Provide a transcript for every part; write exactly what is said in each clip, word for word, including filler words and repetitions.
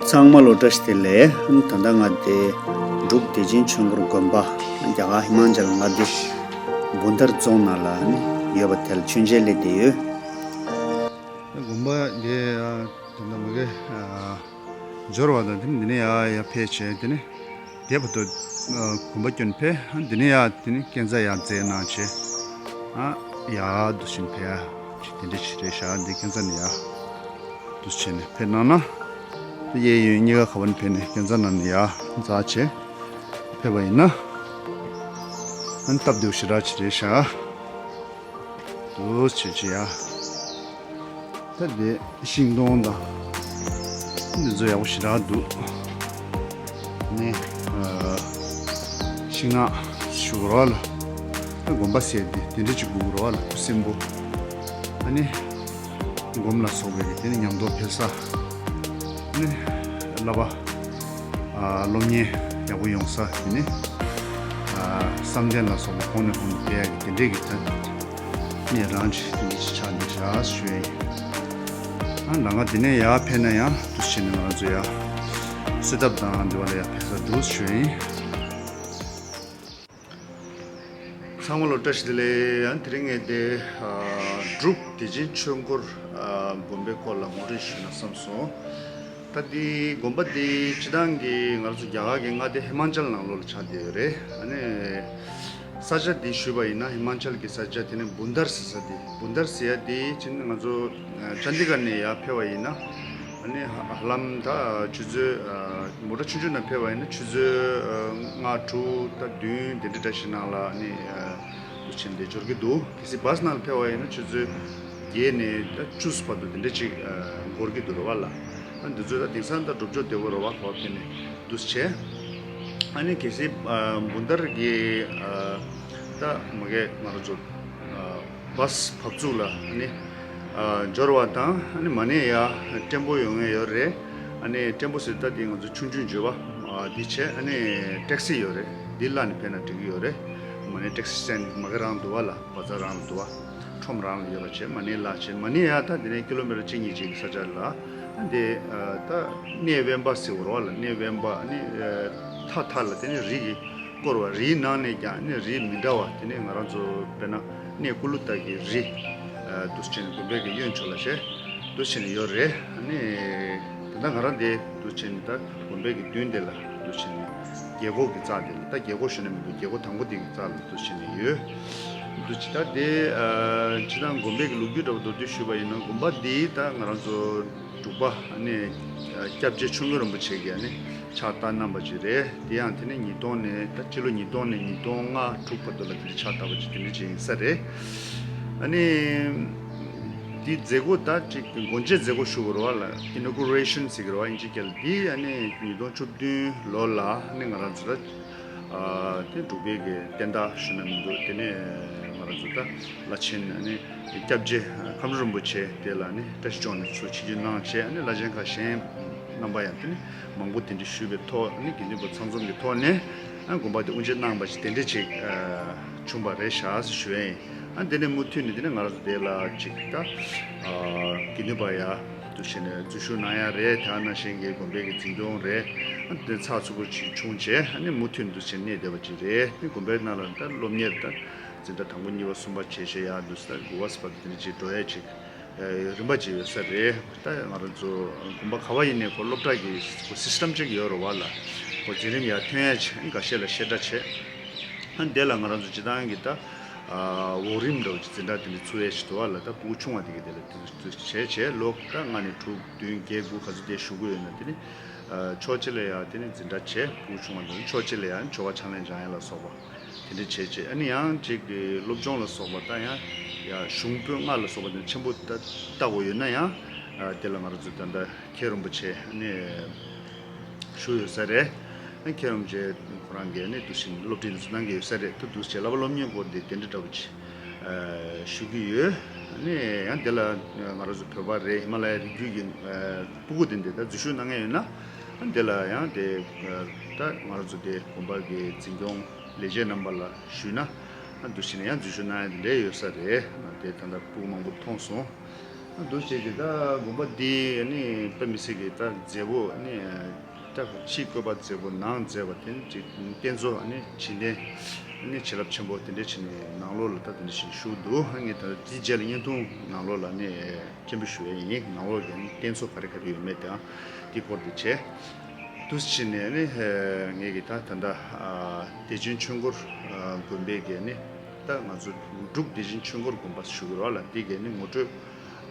ཚང་མ་ལོ་བཀྲ་ཤིས་བདེ་ལེགས། ད་ལྟ་ང་དེ་འབྲུག་བདེ་ཆེན་ཆོས་འཁོར་དགོན་པ། རྒྱ་གར་ཧི་མ་ཅལ་མངའ་སྡེ་བུན་དར་རྫོང་ནང་ལ་ཡོད་པ་དེ་ལ་མཆོད་མཇལ་སླེབས་བསྡད་ཡོད། དགོན་པ་འདི་ད་ལྟ་མ་གི་འབྱོར་བ་དང་དེ་ནས་འདི་ནས་ཡར་ཡར་ཕེབས་བྱས། དེ་ནས་དེ་བར་དུ་དགོན་པ་སྐྱོན་ཕེབས། འདི་ནས་ཡར་དེ་ནས་སྐས་འཛེག་ཡར་འཛེགས་གནང་བྱས། ཡར་འདུག་བྱས་ཕེབས་ཡ་ཅིག་དེ་འདྲ་ཞིག་རེད་ཤག་འདི་སྐས་འཛེག་ནས་ཡར་འདུག་བྱས་ནས་ཕེབས་གནང་ན། དེ་གཡས་གཡོན་གཉིས་ཀ་ག་པར་ཕེབས་ནས་སྐས་འཛེག་ནང་ནས་ཡར་འཛེགས་བྱས་ཕེབས་པ་ཡིན་ན། ཨ་ནི་སྟབས་བདེ་པོ་ཞེ་དྲག་ཅིག་རེད་ཤག་འདུག་བྱས་བྱས་ཡ། ད་དེ་ཤིང་སྡོང་དང་འདི་ཚོ་ཡག་པོ་ཞེ་དྲག་འདུག་ནས་ཤིང་ནགས་ཞུ་རོགས་ལ། ད་དགོན་པ་ཟེར་དེ་དེ་འདྲ་ཅིག་དགོས་རོགས་ལ། ཁུ་སིམ་པོ། ཨ་ནི་སྒོམ་ལ་སོགས་པའི་དེ་ནི་ཉམས་རྟོགས་འཕེལ་ས། ཨ་ནི་བསླབ་པ་སློབ་གཉེར་ཡག་པོ་ཡོང་ས། དེ་ནི་བསམ་གཏན་ལ་སོགས་པ་གོང་ནས་གོང་དུ་འཕེལ་ཡག་གི་དེ་འདྲས་ཀྱི་ཐད། ནས་རང་གི་དེ་འདྲ་ཅིག་ཆགས་འདུག་ཤག་ཞུ་ཡ་ཡིན། ཨ་ནང་ང་དེ་ནས་ཡར་ཕེབས་ན་ཡང་འདུག་བྱས་ནས་ང་རང་ཚོ་ཡར་གསོལ་ཐབ་དང་འདི་བ་ལ་ཡར་ཕེབས་ས་འདུག་ཞུ་ཡ་ཡིན། ཚང་མ་ལ་བཀྲ་ཤིས་བདེ་ལེགས། ཡང་དེ་རིང་ངས་དེ་འབྲུག་བདེ་ཆེན་ཆོས་འཁོར་དགོན་པའི་སྐོར་ལ་ངོ་སྤྲོད་ཞུས་ན་བསམ་སོང་། ད་འདི་དགོན་པ་འདི་སྤྱིར་བཏང་གི་ང་ཚོ་རྒྱ་གར་གྱི་མངའ་སྡེ་ཧི་མ་ཅལ་ནང་ལོགས་ལ་ཆགས་བསྡད་ཡོད་རེད། ཨ་ནི་ས་ཆ་འདི་ཞུས་པ་ཡིན་ན་ཧི་མ་ཅལ་གྱི་ས་ཆ་དེ་ནི་བུན་དར་ཟེར་ས་འདི། བུན་དར་ཟེར་ཡ་འདི་ཕྱིན་ང་ཚོ་ཅན་ཌི་གར་ནས་ཡར་ཕེབས་པ་ཡིན་ན། ཨ་ནི་ཧ་ཧ་ལམ་ད་ཆུ་ཚོད་མོ་ཊ་ཆུང་ཆུང་ནང་ཕེབས་པ་ཡིན་ན་ཆུ་ཚོད་ལྔ་དྲུག་ད་བདུན་དེ་འདྲ་འདྲ་ཞིག་ནང་ལ་ཨ་ནི་འདུག་བྱས་ནས་འབྱོར་གྱི་འདུག་གལ་སྲིད་བྷ་སི་ནང་ལ་ཕེབས་པ་ཡིན་ན་ཆུ་ཚོད་བརྒྱད་ནས་ད་བཅུ་བར་དུ་དེ་འདྲ་ཅིག་འགོར་གྱི་འདུག་རེད་བ་ལ། ཨ་འདི་ཚོ་ད་དེང་སང་ད་འགྲོ་ཕྱོགས་བདེ་པོ་རེད་བ། གོ་བ་དེ་ནས་འདུག་བྱས། ཨ་ནི་གལ་སྲིད་བུན་དར་གྱི་ད་མ་གི་ང་རང་ཚོ་བྷ་སི་བབས་ཚུགས་ལ། ཨ་ནི་འབྱོར་བ་དང་ཨ་ནི་མ་ཎི་ཡ་ཊེམ་པོ་ཡོང་ངེས་ཡོད་རེད། ཨ་ནི་ཊེམ་པོ་ཟེར་ད་དེ་ང་ཚོ་ཆུང་ཆུང་བརྗོད་པ་འདི་བྱས། ཨ་ནི་ཊེག་སི་ཡོད་རེད། འདི་བླངས་ནས་ཕེབས་ན་འགྲིག་གི་ཡོད་རེད། མ་ཎི་ཊེག་སི་སི་ཊེན་ཌི་མ་གི་རང་འདུག་བ་ལ། བ་ཛར་རང་ལ་འདུག་བ། ཁྲོམ་རང་ལ་ཡོད་པ་བྱས། མ་ཎི་བླངས་བྱས། མ་ཎི་ཡ་ད་འདི་ནས་ཀི་ལོ་མི་ཊར་གཅིག་གཉིས་ཅིག་གི་ས་ཆ་ལ། ཨ་འདི་ད་གནས་དབེན་པ་ཟེར་བ་རེད་བ་ལ། གནས་དབེན་པ་ཨ་ནི་མཐའ་མཐའ་ལ་དེ་ནས་རི་གིས་བསྐོར་བ། རིའི་ནང་ནས་ཀྱང་ཨ་ནི་རི་མི་འདྲ་བ། དེ་ནས་ང་རང་ཚོ་དཔེར་ན་གནས་ཀུ་ལུ་ཏ་གི་རི་འདུག་བྱས་ནས་དགོན་པའི་གི་གཡོན་ཕྱོགས་ལ་བྱས་འདུག་བྱས་ནས་ཡོད་རེད། ཨ་ནི་ད་ལྟ་ང་རང་འདི་འདུག་བྱས་ནས་ད་དགོན་པའི་གི་མདུན་དེ་ལ་འདུག་བྱས་ནས་རྒྱལ་སྒོ་གི་རྩ་དེ་ལ། ད་རྒྱལ་སྒོ་ཞུ་ན་མི་འདུག་རྒྱལ་སྒོ་དང་པོ་དེ་གི་རྩ་ལ་འདུག་བྱས་ནས་ཡོད། འདུག་བྱས་ད་དེ་ཨ་སྤྱིར་བཏང་དགོན་པའི་གི་ལོ་རྒྱུས་འདྲ་པོ་མདོར་བསྡུས་ཞུས་པ་ཡིན་ན། དགོན་པ་འདི་ད་ང་རང་ཚོ་འབྲུག་པ་ཨ་ནི་སྐྱབས་རྗེ་མཆོག་གི་རིན་པོ་ཆེ་གིས་ཨ་ནི་ཕྱག་བཏབ་གནང་པ་ཅིག་རེད། དེ་ཡང་དེ་ནི་ཉིས་སྟོང་ནས་ད་སྤྱི་ལོ་ཉིས་སྟོང་ནས་ཉིས་སྟོང་ལྔ་དྲུག་བར་དུ་ལ་དེ་འདྲ་ཕྱག་བཏབ་པ་ཅིག་དེ་འདྲ་ཅིག་ཡིན་ས་རེད། ཨ་ནི་དེའི་མཛད་སྒོ་ད་ཅིག་སྒོ་འབྱེད་མཛད་སྒོ་ཞུ་དགོས་རེད་བ་ལ། ཨི་ནོ་གུ་རེ་ཤན་ཟེར་གི་རེད་བ། དབྱིན་ཇིའི་སྐད་ལ། དེ་ཨ་ནི་ཉིས་སྟོང་བཅུ་བདུན་ལོ་ལ་ཨ་ནི་ང་རང་ཚོ་ད་ཨ་དེ་འབྲུག་པའི་གི་བསྟན་བདག་ཞུ་ན་མི་འདུག་དེ་ནས་ང་རང་ཚོ་ད་བླ་ཆེན་ཨ་ནི་སྐྱབས་རྗེ་ཁམས་རིན་པོ་ཆེ་དེ་ལ་ནི་བཀྲ་ཤིས་ལྗོངས་ནས་ཚུར་ཆིབས་བསྒྱུར་གནང་བྱས། ཨ་ནི་བླ་ཆེན་ཁག་གཞན་རྣམ་པ་ཡང་དེ་ནི་མང་པོ་དེ་འདྲ་ཞུས་པའི་ཐོག་ཨ་ནི་དགེ་འདུན་པ་ཚང་འཛོམས་ཀྱི་ཐོག་ནས་ཨ་དགོན་པ་དེ་དབུ་འབྱེད་གནང་པ་ཞིག་དེ་འདྲ་ཅིག་བྱུང་བ་རེད་ཤག་ཟེར་ཞུ་ཡ་ཡིན། ཨ་དེ་ནས་མུ་མཐུད་ནས་དེ་ནས་ང་རང་ཚོ་དེ་ལ་ཅིག་ད་དགེ་འདུན་པ་ཡ་འདུག་བྱས་ནས་འཛུལ་ཞུགས་གནང་ཡ་རེད། དེ་ནང་བཞིན་གྱི་དགོན་པའི་གི་འཛིན་སྐྱོང་རེད། ཨ་དེ་ཚགས་ཚུད་པོ་ཅིག་བྱུང་བྱས། ཨ་ནི་མུ་མཐུད་འདུག་བྱས་གནས་བསྡད་པ་ཅིག་རེད། ཨ་ནི་དགོན་པའི་ནང་ལ་ད་སློབ་གཉེར་ད་འཛིན་གྲྭ་དང་པོ་གཉིས་པ་གསུམ་པ་བྱས་བྱས་ཡ་འདུག་ས་དགུ་པ་ཟེར་བ་དེ་འདྲ་ཅིག་འགྲོ་ཡ་ཅིག་རིམ་པ་ཅིག་ཡོད་ས་རེད། ད་ང་རང་ཚོ་དགོན་པ་ག་བ་ཡིན་ནའི་ཁོ་སློབ་གྲྭ་གི་ཁོ་སི་སི་ཊམ་ཅིག་ཡོད་རེད་བ་ལ། ཁོ་འཛིན་རིམ་ཡར་ཐོན་ཡ་ཅིག་འགའ་ཤས་ལ་བཤད་གྲྭ་བྱས། ཨ་དེ་ལ་ང་རང་ཚོ་སྤྱིར་བཏང་གི་ད་འོག་རིམ་འདྲ་བོ་ཅིག་འཛིན་གྲྭ་དེ་འདྲ་ཚུགས་ཡས་ཅིག་འདུག་བ་ལ། ད་ཕྲུ་གུ་ཆུང་བ་དེ་གི་དེ་ལ་དེ་ཚོ་བྱས་བྱས་ལོ་ད་ལྔ་ནས་དྲུག་བདུན་བརྒྱད་དགུ་ག་ཚོད་དེ་བཞུགས་ཀྱི་ཡོད་ན་དེ་ནི་ཕྱོགས་གཅིག་ལ་ཡ་དེ་ནི་འཛིན་གྲྭ་བྱས། ཕྲུ་གུ་ཆུང་བ་དེ་ནི་ཕྱོགས་གཅིག་ལ་ཡ་ཕྱོགས་ཁ་ཕྱག་ལེན་སྦྱང་ཡ་ལ་སོགས་པ་དེ་འདྲ་བྱས་བྱས། ཨ་ནི་ཡང་ཅིག་གི་སློབ་སྦྱོང་ལ་སོགས་པ་ད་ཡང་ཡ་གཞུང་དཔོན་ལྔ་ལ་སོགས་པ་དེ་ཆེན་པོ་ད་ལྟ་བུ་ཡོད་ན་ཡང་དེ་ལ་ང་རང་ཚོ་ད་ལྟ་མཁན་རིན་པོ་ཆེ་ཨ་ནི། ཞུ་ཡོད་ས་རེད། ཨ་མཁན་རིན་པོ་ཆེ་ཁོ་རང་གིས་ནི་འདུག་བཞིན་སློབ་ཁྲིད་འདི་ཚོ་གནང་གི་ཡོད་ས་རེད། ད་འདུག་བྱས་བསླབ་པ་སློབ་གཉེར་སྐོར་འདི་དེ་འདྲ་འདྲ་པོ་ཅིག་ཨ་ཞུ་གི་ཡོད། ཨ་ནི་ཡང་དེ་ལ་ང་རང་ཚོ་བོད་པ་རེད། ཧི་མ་ལ་ཡའི་རི་རྒྱུད་ཀྱི་ཨ་སྤུ་གུ་དེ་འདི་ད་འཛུལ་ཞུགས་གནང་མཁན་ཡོད་ན་ཨ་དེ་ལ་ཡང་དེ་ཨ་ད་ང་རང་ཚོ་དེ་དགོན་པ་གི་འཛིན་སྐྱོང་ལས་བྱེད་རྣམ་པ་ལ་ཞུས་ན་ཨ་འདུག་བཞིན་ཡང་འཛུལ་ཞུགས་གནང་ཡ་དེ་འདྲ་ཡོད་ས་རེད། ཨ་དེ་ད་ལྟ་སྤུ་གུ་མང་པོ་མཐོང་སོང་། འདུག་བྱས་ཀྱི་ད་དགོན་པ་འདི་ནི་དཔེ་མི་སྲིད་ཀྱི་ད་མཛེས་པོ་ནི། ད་ཕྱིའི་བཀོད་པ་མཛེས་པོ་ནང་མཛེས་པ་དེ་ནི་ཅིག་རྟེན་གཙོ་ནི་བྱིན་རྟེན་ནི་བྱིན་རླབས་ཆེན་པོ་དེ་འདྲ་བྱས་ནས་ནང་ལོགས་ལ་ད་དེ་འདྲ་ཞིག་བཞུགས་འདུག་ངས་ད་དེའི་རྗེས་ལ་བརྙན་ཐུང་ནང་ལོགས་ལ་ནི་སྤྱན་འབུལ་ཞུ་ཡས་ཡིན། ནང་ལོགས་ཀྱི་ནི་རྟེན་གཙོ་ག་རེ་ག་རེ་ཡོད་མེད་དང་དེའི་སྐོར་དེ་བྱས། འདུག་བྱས་ནས་ནི་ངས་ཀྱི་ད་ད་ལྟ་བདེ་ཆེན་ཆོས་འཁོར་དགོན་པའི་གི་ནི་ད་ང་ཚོ་འབྲུག་བདེ་ཆེན་ཆོས་འཁོར་དགོན་པ་ཞུ་གི་རེད་བ་ལ། དེ་གི་ནི་ངོ་སྤྲོད་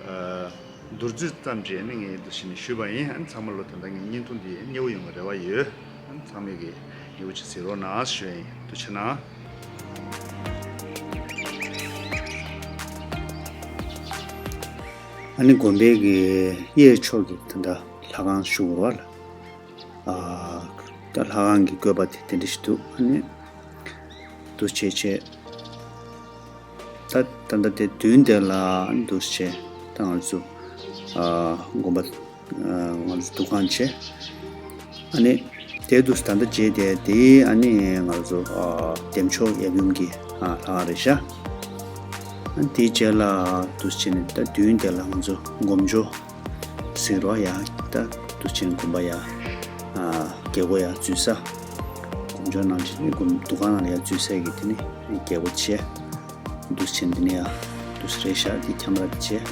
ཨ། མདོར་བསྡུས་ཙམ་ཅིག་ནི་ངས་འདུག་བྱས་ནས་ཞུས་པ་ཡིན། ཨ་ནི་ཚང་མ་ལོ་ད་ལྟ་ངའི་བརྙན་ཐུང་འདི་མཉེས་པོ་ཡོང་བའི་རེ་བ་ཡོད། ཨ་ནི་ཚང་མས་ཀྱི་མཉེས་པོ་ཅིག་གཟིགས་རོགས་གནང་ཞུ་ཡ་ཡིན། ཐུགས་རྗེ་གནང་། ཨ་ནི་དགོན་པའི་གི་གཡས་ཕྱོགས་ཀྱི་ད་ལྟ་ལྷ་ཁང་ཞུ་བ་ལ། ཨ། ད་ལྷ་ཁང་གི་བཀོད་པ་དེ་དེ་འདྲ་ཞིག་འདུག་ཨ་ནི་འདུག་བྱས་བྱས། ད་ད་ལྟ་དེ་མདུན་དེ་ལ་འདུག་བྱས་ད་ང་ཚོ་ཨ་དགོན་པ་ཨ་ང་ཚོ་འདུ་ཁང་བྱས། ཨ་ནི་དེ་འདུག་ད་ལྟ་བྱས་དེ་དེ་ཨ་ནི་ང་ཚོ་ཨ་བདེ་མཆོག་ཡབ་ཡུམ་གྱི་ཨ་ལྷ་ཁང་རེད་ཤག་ཨ་ནི་དེའི་རྗེས་ལ་འདུག་བྱས་ནས་ད་མདུན་དེ་ལ་ང་ཚོ་སྒོམ་ཆུང་ཟེར་རོ་ཡ། ད་འདུག་བྱས་ནས་དགོན་པ་ཡ་ཨ་རྒྱལ་སྒོ་ཡ་འཛུལ་ས། སྒོམ་ཆུང་ནང་བཞིན་ནི་སྒོམ་འདུ་ཁང་ནང་ལ་ཡ་འཛུལ་ས་གི་དེ་ནི་རྒྱལ་སྒོ་བྱས། འདུག་བྱས་འདི་ནི་ཡ་འདུག་རེད་ཤག་འདི་ཁྱམས་ར་འདི་བྱས།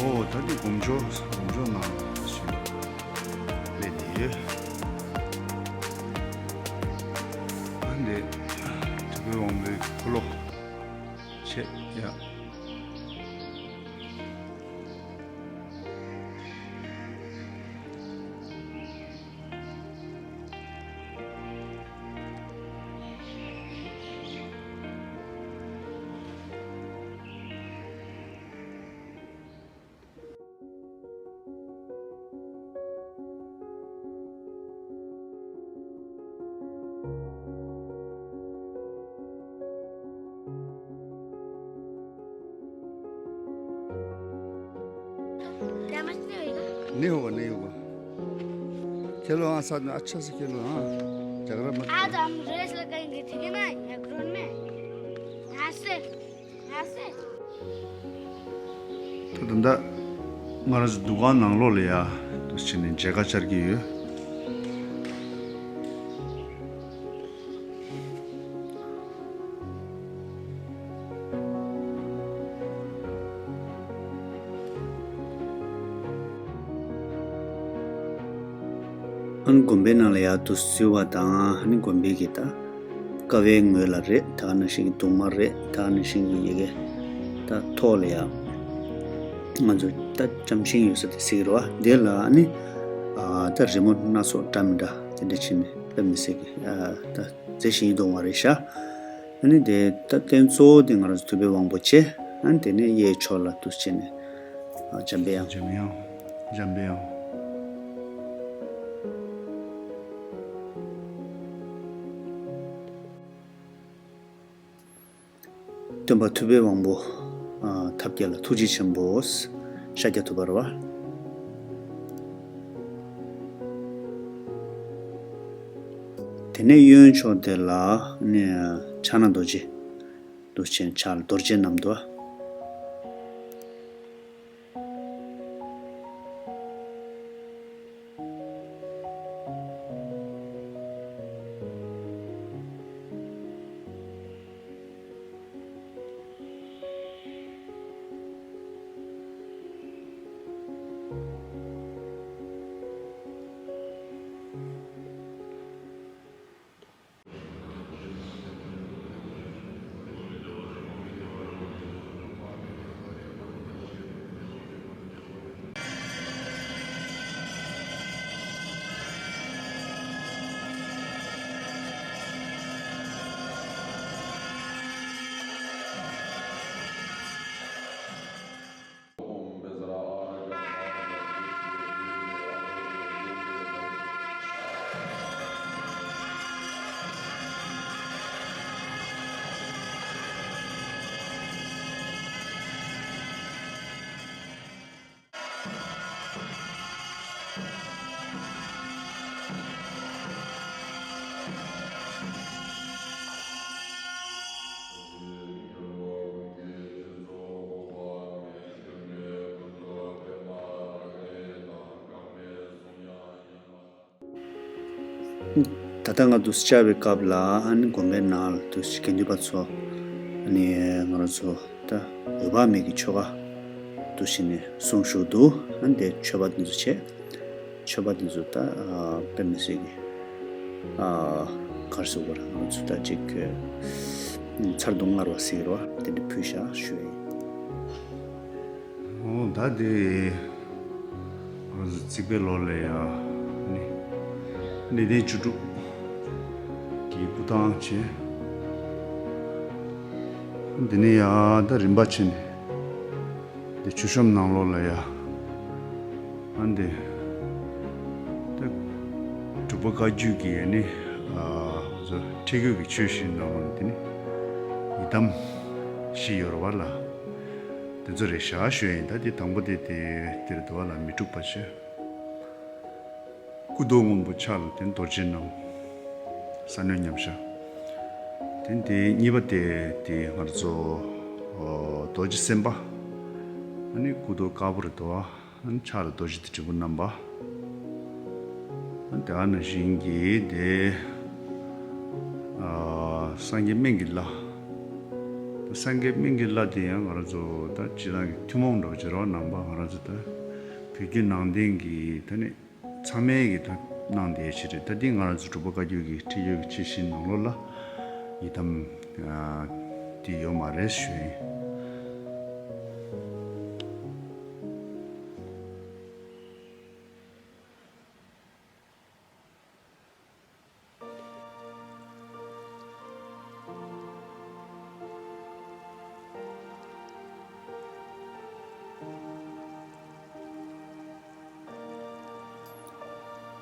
ཨོ་ད་འདི་སྒོམ་ཆུང་སྒོམ་ཆུང་ནང་བཞིན། ལས་དེ་ཡོད། ཨ་འདི་ཐུབ་པའི་དབང་པོའི་འཁོར་ལོ་བྱས་ཡ། नहीं होगा, नहीं होगा। चलो, हाँ, साथ में अच्छा से खेलो, हाँ। झगड़ा मत करो। आज हम रेस लगाएंगे, ठीक है ना, यहाँ ग्राउंड में। यहाँ से। ད་ད་ལྟ་ང་རང་ཚོ་འདུ་ཁང་ནང་ལོགས་ལ་ཡ་འདུག་བྱས་ནས་མཇལ་ཁ་བཅར་གྱི་ཡོད། ཨ་ནི་དགོན་པའི་ནང་ལ་ཡ་འདུག་འཛུལ་བ་དང་། ཨ་ནི་དགོན་པའི་གི་ད་ཀ་བའི་ངོས་ལ་རེད། ད་ག་ནང་བཞིན་གྱི་གདུང་མ་རེད། ད་ག་ནང་བཞིན་གྱི་ཡ་གི་ད་ཐོག་ལ་ཡ་ང་ཚོ་ད་བྱམས་ཤིང་ཡོད་ས་དེ་ཟེར་གྱི་རེད་བ། དེ་ལ་ཨ་ནི་ཨ་ད་རི་མོ་སྣ་ཚོགས་འདྲ་མི་འདྲ་དེ་འདྲ་བྱས་ནས་དཔེ་མི་སྲིད་ཀྱི་ཨ་ད་མཛེས་ཤིང་ཡིད་དུ་འོང་བ་རེད་ཤག་ཨ་ནི་དེ་ད་རྟེན་གཙོ་བོ་དེ་ང་རང་ཚོ་ཐུབ་པའི་དབང་པོ་བྱས། ཨ་ནི་དེ་ནས་གཡས་ཕྱོགས་ལ་འདུག་བྱས་ནས་ཨ་འཇམ་པའི་དབྱངས། འཇམ་དབྱངས། འཇམ་པའི་དབྱངས། སྟོན་པ་ཐུབ་པའི་དབང་པོ། ཨ་ཐབས་མཁས་ལ་ཐུགས་རྗེ་ཆེན་པོ། ཤཱཀྱ་ཐུབ་པ་རེད་བ། དེ་ནས་གཡོན་ཕྱོགས་དེ་ལ་ནི་ཕྱག་ན་རྡོ་རྗེ་འདུག་བྱས་ཕྱག་ལ་རྡོ་རྗེ་བསྣམས་འདུག་ད་ལྟ་ང་འདུག་སེ་བཅར་བའི་སྐབས་ལ་ཨ་ནི་དགོན་པའི་ནང་ལ་འདུག་སེ་དགེ་འདུན་པ་ཚོ་ཨ་ནི་ང་རང་ཚོ་ད་འོད་དཔག་མེད་ཀྱི་ཆོ་ག་འདུག་སེ་ནས་གསུང་བཞུགས་འདུག་ཨ་ནི་དེ་མཆོད་པ་འདི་ཚོ་བྱས། མཆོད་པ་འདི་ཚོ་ད་ཨ་དཔེ་མི་སྲིད་ཀྱི་ཨ་ག་རེ་ཟེར་དགོས་རེད། ང་ཚོ་ད་ཅིག་ཚར་དུ་དངར་བ་ཟེར་གྱི་རེད་བ། དེ་འདྲ་ཕུལ་བཞག་ཞུ་ཡ་ཡིན། ཨོ་ད་དེ་ང་ཚོ་རྩིག་པའི་ལོ་ལ་ཡ་ནི་གནས་བརྟན་བཅུ་དྲུག་གི་སྐུ་ཐང་བྱས། འདི་ནས་ཡ་ད་རིམ་པ་བྱས་ནས། དེ་ཆུ་གཤོམ་ནང་ལོགས་ལ་ཡ། ཨ་འདི། དེ། འབྲུག་པ་བཀའ་བརྒྱུད་ཀྱི་ཡ་ནི། ཨ་ཚོ་ཁྲི་བརྒྱུད་ཀྱི་ཆོས་བཞིན་ནང་ལོགས་ནས་དེ་ནི། ཡི་དམ་བཞི་ཡོད་རེད་བ་ལ། དེ་ཚོ་རེད་བཞག་ཞུ་ཡ་ཡིན། ད་དེ་དང་པོ་དེ་དེ་དེ་རེད་འདུག་བ་ལ། མི་འཁྲུགས་པ་བྱས། སྐུ་མདོག་སྔོན་པོ་ཕྱག་ལ་དེ་རྡོ་རྗེ་བསྣམས། ས་གནོན་མཉམ་བཞག་དེ་དེ་གཉིས་པ་དེ་དེ་ང་ཚོ་ཨོ་རྡོ་རྗེ་སེམས་དཔའ། ཨ་ནི་སྐུ་མདོག་དཀར་པོ་རེད་འདུག་ཨ་ནི་ཕྱག་ལ་རྡོ་རྗེ་དྲིལ་བུ་བསྣམས་པ། ཨ་དེ་ནང་བཞིན་གྱི་དེ་ཨ་སངས་རྒྱས་སྨན་གྱི་བླ། སངས་རྒྱས་སྨན་གྱི་བླ་དེ་ཡང་ང་རང་ཚོ་ད་སྤྱིར་བཏང་གི་ཐུན་མོང་འདྲ་བོ་བྱེད་རོགས་ནང་པ། ང་རང་ཚོ་ད་བོད་བརྒྱུད་ནང་བསྟན་གྱི་ད་ནི། ཚང་མས་ཀྱི་ད་གནང་བསྡད་ཡ་ཅིག་རེད། ད་འདི་ང་རང་ཚོ་འབྲུག་པ་བཀའ་བརྒྱུད་ཀྱི་ཁྲིད་ཡོད་ཀྱི་ཆོས་བཞིན་ནང་ལོགས་ལ་ཡི་དམ་ཨ་འདི་ཡོད་མ་རེད་ཞུ་ཡིན།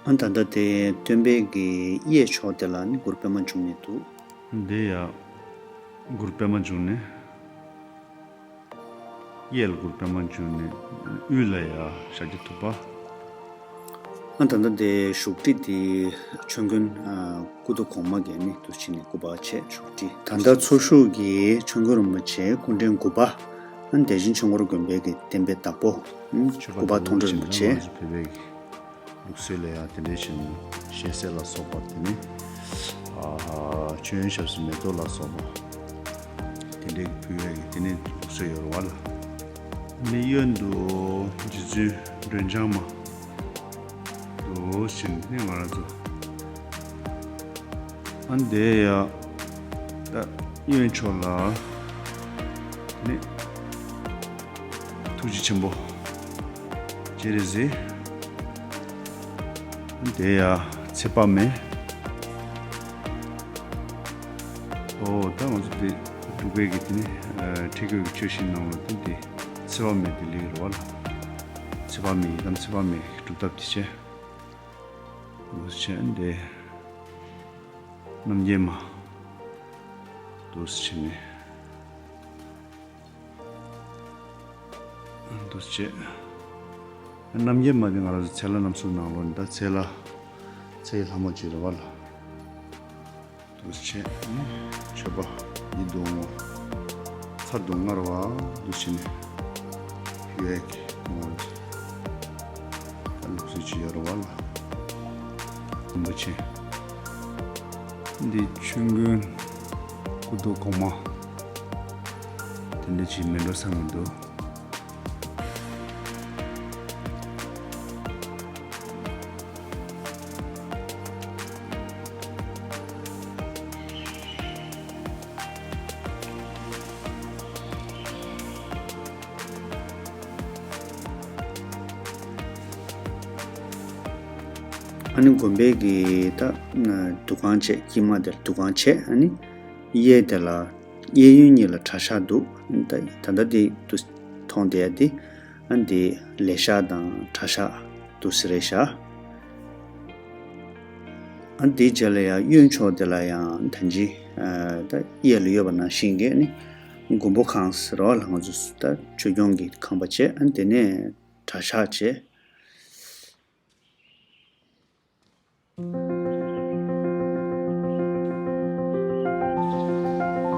ཨ་ད་ལྟ་དེ་སྟོན་པའི་གི་གཡས་ཕྱོགས་དེ་ལ་ནི་གུ་རུ་པདྨ་འབྱུང་གནས་འདུག་འདི་ཡ་གུ་རུ་པདྨ་འབྱུང་གནས། གཡས་ལ་གུ་རུ་པདྨ་འབྱུང་གནས། དབུས་ལ་ཡ་ཤཱཀྱ་ཐུབ་པ། ཨ་ད་ལྟ་དེ་བཞུགས་ཁྲི་དེ་ཆོས་མགོན་ཨ་སྐུ་མདོག་གོང་མ་གིས་ནི་འདུག་སེ་བྱས་ནས་སྐུ་པར་བྱས་བཞུགས་ཁྲི། ད་ལྟ་ཚོགས་ཞུགས་ཀྱི་ཆོས་མགོན་རིན་པོ་ཆེ་སྐུ་ཕྲེང་དགུ་པ། ཨ་བདེ་ཆེན་ཆོས་འཁོར་དགོན་པའི་གི་བསྟན་པའི་བདག་པོ། ཨ་སྐུ་པར་མཐོང་གྲོལ་རིན་པོ་ཆེ། ལུགས་སྲོལ་ལ་ཡང་དེ་འདྲའི་ཞིག་ཞལ་ཟས་ལ་སོགས་པ་དེ་ནི། ཨ་མཆོད་ཡོན་ཞབས་སུ་མེ་ཏོག་ལ་སོགས་པ་དེ་འདྲའི་ཕུལ་བའི་གི་དེ་ནི་ལུགས་སྲོལ་ཡོད་རེད་བ་ལ། ནི་གཡོན་དུ་རྗེ་བཙུན་སྒྲོལ་ལྗང་མ་འདུག་ཞིང་ནི་ང་རང་ཚོ་ཨ་འདས་ཡ་ད་གཡོན་ཕྱོགས་ལ་ནི། ཐུགས་རྗེ་ཆེན་པོ། སྤྱན་རས་གཟིགས། དེ་ཡ་ཚེ་དཔག་མེད། ཨོ་ད་ང་ཚོ་དེ་འབྲུག་པའི་གི་དེ་ནི་ཁྲི་བརྒྱུད་ཀྱི་ཆོས་བཞིན་ནང་ལ་དེ་དེ་ཚེ་དཔག་མེད་དེ་ལེགས་རེད་བ་ལ། ཚེ་དཔག་མེད་ཡི་དམ་ཚེ་དཔག་མེད་ཀྱི་སྒྲུབ་ཐབས་དེ་བྱས། འདུག་སེ་བྱས་འདི་རྣམ་རྒྱལ་མ། འདུག་སེ་བྱས་ནས། འདུག་སེ་བྱས། རྣམ་རྒྱལ་མ་དེ་ང་རང་ཚོ་ཚེ་ལྷ་རྣམ་གསུམ་ནང་ལོགས་ནས་ད་ཚེ་ལྷ། ཚེ་ཡི་ལྷ་མོ་ཅིག་རེད་བ་ལ། འདུག་སེ་བྱས་ནས་མཆོད་པ་ཡིད་དུ་འོང་བ། ཚར་དུ་དངར་བ་འདུག་སེ་བྱས་ནས་ཕུལ་ཡས་ཀྱི་ངོ་བོ་ད་ལུགས་སྲོལ་ཅིག་ཡོད་རེད་བ་ལ། རིན་པོ་ཆེ། འདི་ཆོས་མགོན་སྐུ་མདོག་གོང་མ། དེ་འདྲ་ཅིག་མེད་འགྲོ་བསམ་གྱི་འདུག་ཨ་ནི་དགོན་པའི་གི་ད་འདུ་ཁང་བྱས། དཀྱིལ་མ་དེར་འདུ་ཁང་བྱས། ཨ་ནི་གཡས་དེ་ལ་གཡས་གཡོན་གཉིས་ལ་གྲྭ་ཤག་འདུག་ད་ད་ལྟ་དེ་འདུག་མཐོང་བསྡད་ཡ་དེ། ཨ་འདི་ལས་ཤག་དང་གྲྭ་ཤག་འདུག་སེ་རེད་བཞག་ཨ་འདིའི་རྗེས་ལ་ཡང་གཡོན་ཕྱོགས་དེ་ལ་ཡང་ད་ཅི་ད་གཡས་ལ་ཡོད་པ་ནང་བཞིན་གྱི་ནི་མགོན་པོ་ཁང་ཟེར་བ་ལ་ང་ཚོ་ད་ཆོས་སྐྱོང་གི་ཁང་པ་བྱས། ཨ་དེ་ནས་གྲྭ་ཤག་བྱས།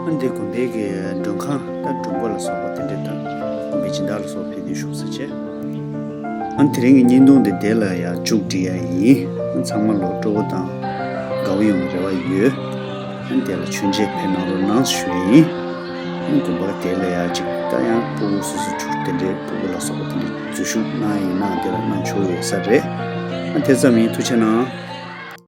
ཨ་འདི་དགོན་པའི་གི་མགྲོན་ཁང་ད་མགྲོན་པོ་ལ་སོགས་པ་དེ་འདྲ་དང་དགོན་པའི་སྦྱིན་བདག་ལ་སོགས་པ་ཕེབས་དུས་བཞུགས་ས་བྱས། ཨ་དེ་རིང་གི་བརྙན་ཐུང་འདི་དེ་ལ་ཡང་མཇུག་སྒྲིལ་ཡ་ཡིན། ཨ་ཚང་མ་ལོ་སྤྲོ་བོ་དང་ དགའ་བོ་ཡོང་རེ་བ་ཡོད། ཨ་ནི་དེ་ལ་མཆོད་མཇལ་ཕེབས་གནང་རོགས་གནང་ཞུ་ཡིན། ཨ་ནི་དགོན་པ་དེ་ལ་ཡ་ཅིག་ད་ཡང་སྤུ་གུ་སོ་སོ་ཕྲུ་གུ་དེ་འདྲའི་སྤུ་གུ་ལ་སོགས་པ་དེ་འདྲ་འཛུལ་ཞུགས་གནང་ཡིན་ན་དེ་ལ་གནང་ཆོག་ཡོད་ས་རེད། ཨ་དེ་ཙམ་ཡིན། ཐུགས་རྗེ་གནང་།